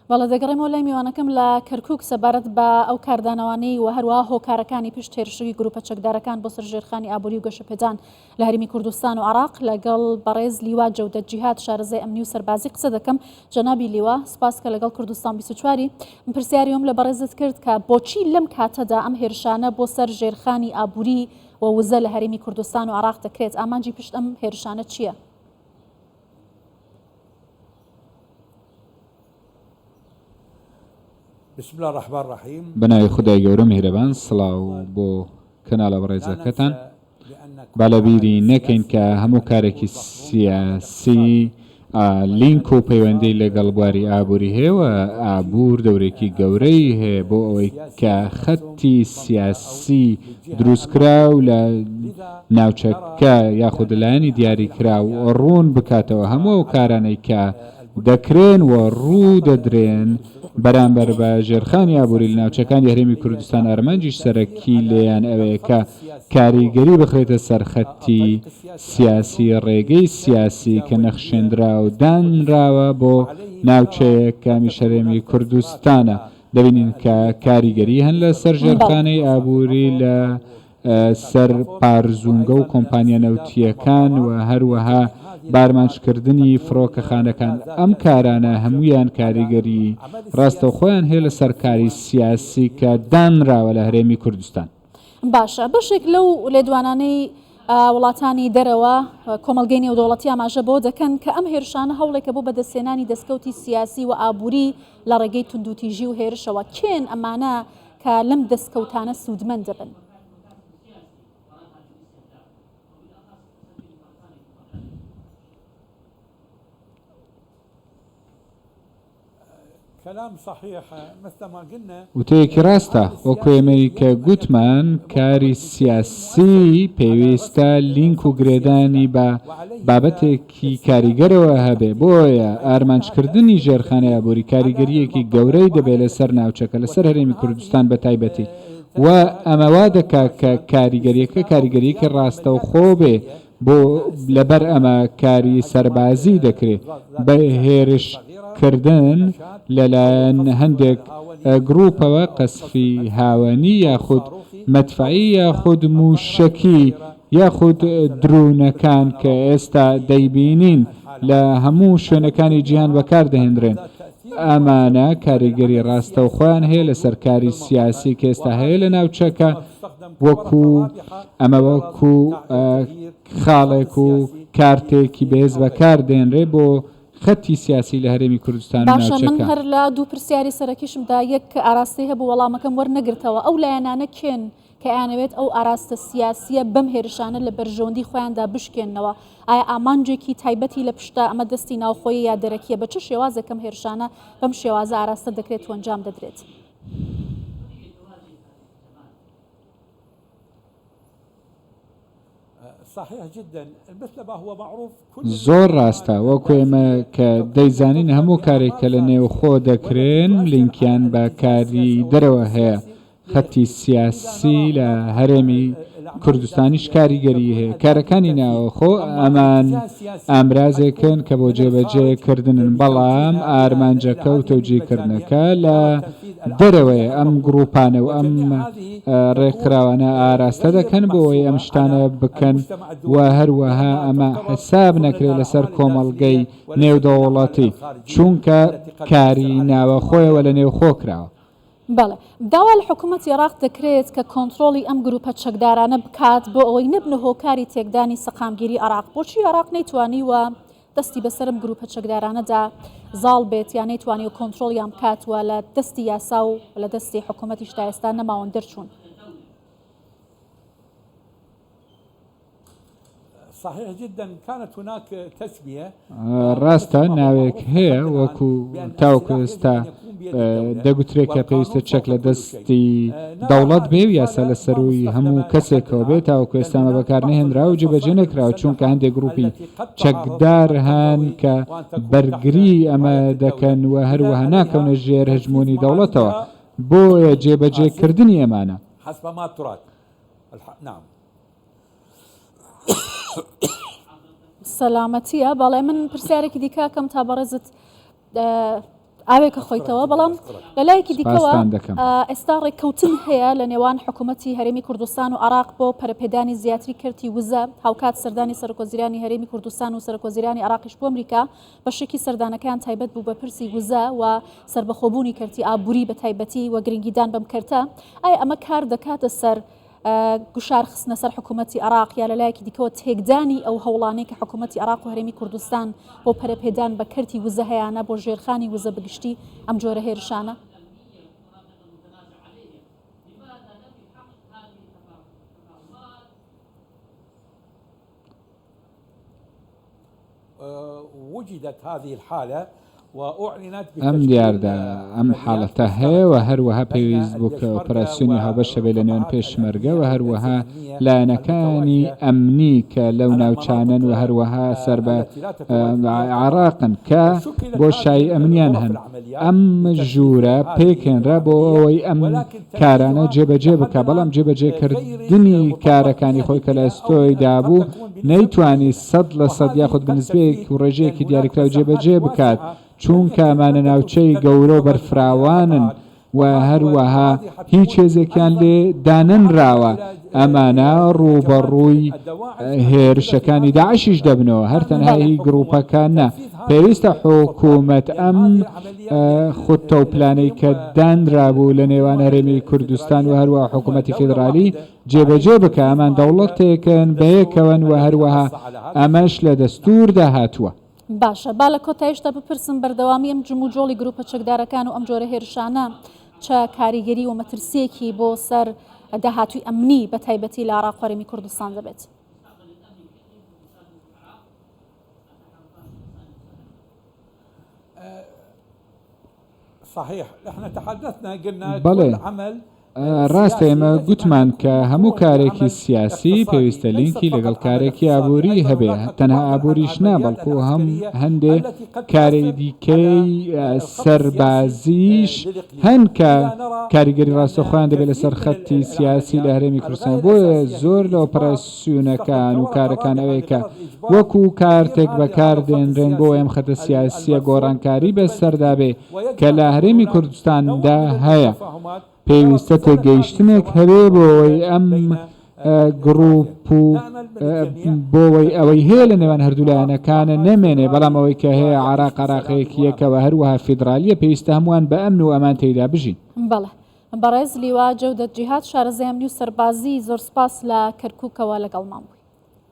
بەڵێ دەگەڕێمەوە لای میوانەکەم لە کەرکوک سەبارەت بە ئەو کاردانەوانەی و هەروەها هۆکارەکانی پشت هێرشی گروپە چەکدارەکان بۆ سەر ژێرخانی ئابووری و گەشەپێدان لە هەرێمی کوردستان و عراق لەگەڵ بەڕێز لیوا جەودەت جیهاد شارەزای ئەمنی و سەربازی قسە دەکەم جەنابی لیوا سپاس کە لەگەڵ کوردستان 24 من پرسیاری ئەوم لە بەڕێزت کرد کە بۆچی لەم کاتەدا ئەم هێرشانە بۆ سەر ژێرخانی ئابووری و وزە لە هەرێمی کوردستان و عراق دەکرێت ئامانجی پشت ئەم هێرشانە چییە؟ بە ناوی خودای گەورە میهرەبان سڵاو بۆ کەناڵە بەڕێزەکەتان با لە بیری نەکەین کە هەموو کارێکی سیاسی لینک و پەیوەندی لەگەڵ بواری ئابووری هەیە و ئابوور دەورێکی گەورەی هەیە بۆ ئەوەی کە خەتی سیاسی دروستکراو لە ناوچەکە یاخود لایەنی دیاریکراو ڕوون بکاتەوە هەموو ئەو کارانەی کە دەکرێن و ڕوو دەدرێن بەرامبەر بە ژێرخانی ئابووری لە ناوچەکانی هەرێمی کوردستان ئارمانجی سەرەکی لێیان ئەوەیە کە کاریگەری بخرێتە سەر خەتی سیاسی ڕێگەی سیاسی کە نەخشێنرا و دانراوە بۆ ناوچەیەک کە ئەمیش هەرێمی کوردستانە دەبینین کە کاریگەری هەن لە سەر ژێرخانەی ئابووری لە سەر پارزونگە و کۆمپانیا نەوتییەکان و هەروەها بارمانجکردنی فڕۆکەخانەکان، ئەم کارانە هەموویان کاریگەری ڕاستەوخۆیان هەیە لەسەر کاری سیاسی کە دانراوە لە هەرێمی کوردستان. باشە بەشێک لەو لێدوانانەی وڵاتانی دەرەوە، کۆمەڵگەی نێودەوڵەتی ئاماژە بەوە دەکەن کە ئەم هێرشانە هەوڵێکە بۆ بەدەستهێنانی دەستکەوتی سیاسی و ئابووری لە ڕێگەی توندوتیژی و هێرشەوە، کێن ئەمانە کە لەم دەستکەوتانە سوودمەند دەبن. وتەیەکی ڕاستە، وەکو ئێمەی کە گوتمان کاری سیاسی پێویستە لینک و گرێدانی بە بابەتێکی کاریگەرەوە هەبێ، بۆیە ئارمانجکردنی ژێرخانی ئابووری کاریگەرییەکی گەورەی دەبێ لەسەر ناوچەکە، لەسەر هەرێمی کوردستان بە تایبەتی و ئەمە وا دەکا کە کاریگەرییەکە کاریگەرییەکی ڕاستەوخۆ بێ بۆ لەبەر ئەمە کاری سەربازی دەکرێ بە هێرش کردن لەلایەن هەندێک گروپەوە قەسفی هاوەنی یاخود مەدفەعی یاخود موشەکی یاخود درونەکان کە ئێستا دەیبینین لە هەموو شوێنەکانی جیهان بەکار دەهێنرێن ئەمانە کاریگەری ڕاستەوخۆیان هەیە لەسەر کاری سیاسی کە ئێستا هەیە لە ناوچەکە وەکو ئەمە وەکو خاڵێک و کارتێکی بەهێز بەکار دێنرێ بۆ خەتی سیاسی لە هەرێمی کوردستان و باشە من ناوچەکە. هەر لە دوو پرسیاری سەرەکیشمدا یەک ئاراستەی هەبوو وەڵامەکەم وەرنەگرتەوە ئەو لایەنانە کێن کە ئەیانەوێت ئەو ئاراستە سیاسییە بەم هێرشانە لە بەرژەوەندی خۆیاندا بشکێننەوە ئایا ئامانجێکی تایبەتی لە پشتە ئەمە دەستی ناوخۆیە یا دەرەکییە بە چ شێوازێک ئەم هێرشانە بەم شێوازە ئاراستە دەکرێت و ئەنجام دەدرێت؟ زۆر ڕاستە وەکو ئێمە کە دەیزانین هەموو کارێک کە لە نێوخۆ دەکرێن لینکیان بە کاری دەرەوە هەیە خەتی سیاسی لە هەرێمی کوردستانیش کاریگەری هەیە کارەکانی ناوەخۆ ئەمان ئامرازێکن کە بۆ جێبەجێ کردنن بەڵام ئارمانجەکە و تەوجیکردنەکە لە دەرەوەیە ئەم گروپانە و ئەم ڕێکخراوانە ئاراستە دەکەن بۆ ئەوەی ئەم شتانە بکەن و هەروەها ئەمە حساب نەکرێت لەسەر کۆمەڵگەی نێودەوڵەتی چونکە کاری ناوەخۆیەوە لە نێوخۆ کراوە. بەڵێ. داوا لە حکومەتی عێراق دەکرێت کە کۆنترۆڵی ئەم گروپە چەکدارانە بکات بۆ ئەوەی نەبنە هۆکاری تێکدانی سەقامگیری عێراق. بۆچی عێراق نەیتوانیوە دەستی بەسەر ئەم گروپە چەکدارانەدا زاڵ بێت یا نەیتوانیوە کۆنترۆڵیان بکات و لە دەستی یاسا و لە دەستی حکومەتیش تا ئێستا نەماون دەرچوون؟ ڕاستە ناوێک هەیە وەکو تاوەکو ئێستا دەگوترێت کە پێویستە چەک لە دەستی دەوڵەت بێ و یاسا لە سەرووی هەموو کەسێکەوە بێ تاوەکو ئێستا ئەمە بەکار نەهێنراوە و جێبەجێ نەکراوە چونکە هەندێک گروپی چەکدار هەن کە بەرگری ئەمە دەکەن و هەروەها ناکەونە ژێر هەژموونی دەوڵەتەوە بۆیە جێبەجێکردنی ئەمانە. سەلامەتیە بەڵێ من پرسیارێکی دیکەکەم تا بەڕێزت. ئاوێکە خۆیتەوە بەڵام لە لایەکی دیکەوە سپاستان دەکەم. ئێستا ڕێککەوتن هەیە لە نێوان حکوومەتی هەرێمی کوردستان و عێراق بۆ پەرەپێدانی زیاتری کەرتی وزە، هاوکات سەردانی سەرۆکوەزیرانی هەرێمی کوردستان و سەرۆکوەزیرانی عێراقیش بۆ ئەمریکا بەشێکی سەردانەکەیان تایبەت بوو بە پرسی وزە و سەربەخۆبوونی کەرتی ئابووری بە تایبەتی و گرنگیدان بەم کەرتە، ئایا ئەمە کار دەکاتە سەر گوشار خستنە سەر حکوومەتی عێراق یا لە لایەکی دیکەوە تێکدانی ئەو هەوڵانەی کە حکوومەتی عێراق و هەرێمی کوردستان بۆ پەرەپێدان بە کەرتی وزە هەیانە بۆ ژێرخانی وزە بەگشتی ئەم جۆرە هێرشانە؟ ئەم دیاردە، ئەم حاڵەتە هەیە و هەروەها پێویست بوو کە ئۆپەراسیۆنی هاوبەش هەبێت لە نێوان پێشمەرگە و هەروەها لایەنەکانی ئەمنی کە لەو ناوچانەن و هەروەها سەر بە عێراقن کە بۆشایی ئەمنیان هەن. ئەم ژوورە پێکهێنرا بۆ ئەوەی ئەم کارانە جێبەجێ بکا، بەڵام جێبەجێکردنی کارەکانی خۆی کە لە ئەستۆیدا بوو، نەیتوانی 100% یاخود بە نسبەیەک و ڕێژەیەکی دیاریکراو جێبەجێ بکات، چوونکە ئەمانە ناوچەی گەورە و بەرفراوانن و هەروەها هیچ هێزێکیان لێ دانەنراوە، ئەمانە ڕووبەڕووی هێرشەکانی داعشیش دەبنەوە، هەر تەنها هی گڕوپەکە نا، پێویستە حکومەت ئەم خوتە و پلانەی کە دانرابوو لە نێوان هەرێمی کوردستان و هەروەها حکومەتی فیدڕالی جێبەجێ بکا، ئەمان دەوڵەتێکن بەیەکەوەن و هەروەها ئەمەش لە دەستووردا هاتووە. باشە با لە کۆتایشدا بپرسم بەردەوامی ئەم جموجۆڵی گروپە چەکدارەکان و ئەم جۆرە هێرشانە چە کاریگەری و مەترسیەکی بۆ سەر داهاتووی ئەمنی بە تایبەتی لە عێراق و هەرێمی کوردستان دەبێت؟ بەڵێ ڕاستە ئێمە گوتمان کە هەموو کارێکی سیاسی پێویستە لینکی لەگەڵ کارێکی ئابووری هەبێ تەنها ئابووریش نا بەڵکو هەم هەندێ کاری دیکەی سەربازیش هەن کە کاریگەری ڕاستەخۆیان دەبێت لەسەر خەتی سیاسی لە هەرێمی کوردستان بۆیە زۆر لە ئۆپەراسیونەکان و کارەکان ئەوەیە کە وەکو کارتێک بەکاردێنرێن بۆ ئەم خەتە سیاسیە گۆڕانکاری بەسەردا بێ کە لە هەرێمی کوردستاندا هەیە. پێویستە تێگەیشتنێک هەبێ بۆ ئەوەی ئەم گڕوپ و بۆ ئەوەی ئەوەی هەیە لە نێوان هەردوو لایەنەکانە نەمێنێ، بەڵام ئەوەی کە هەیە عێراق عێراقێکی یەکەوە هەروەها فیدرالیە پێویستە هەمووان بە ئەمن و ئەمان تێیدا بژین. بەڵێ بەڕێز لیوا جەودەت جیهاد شارەزای ئەمنی و سەربازی زۆر سوپاس لە کەرکوکەوە لەگەڵمان بوویت.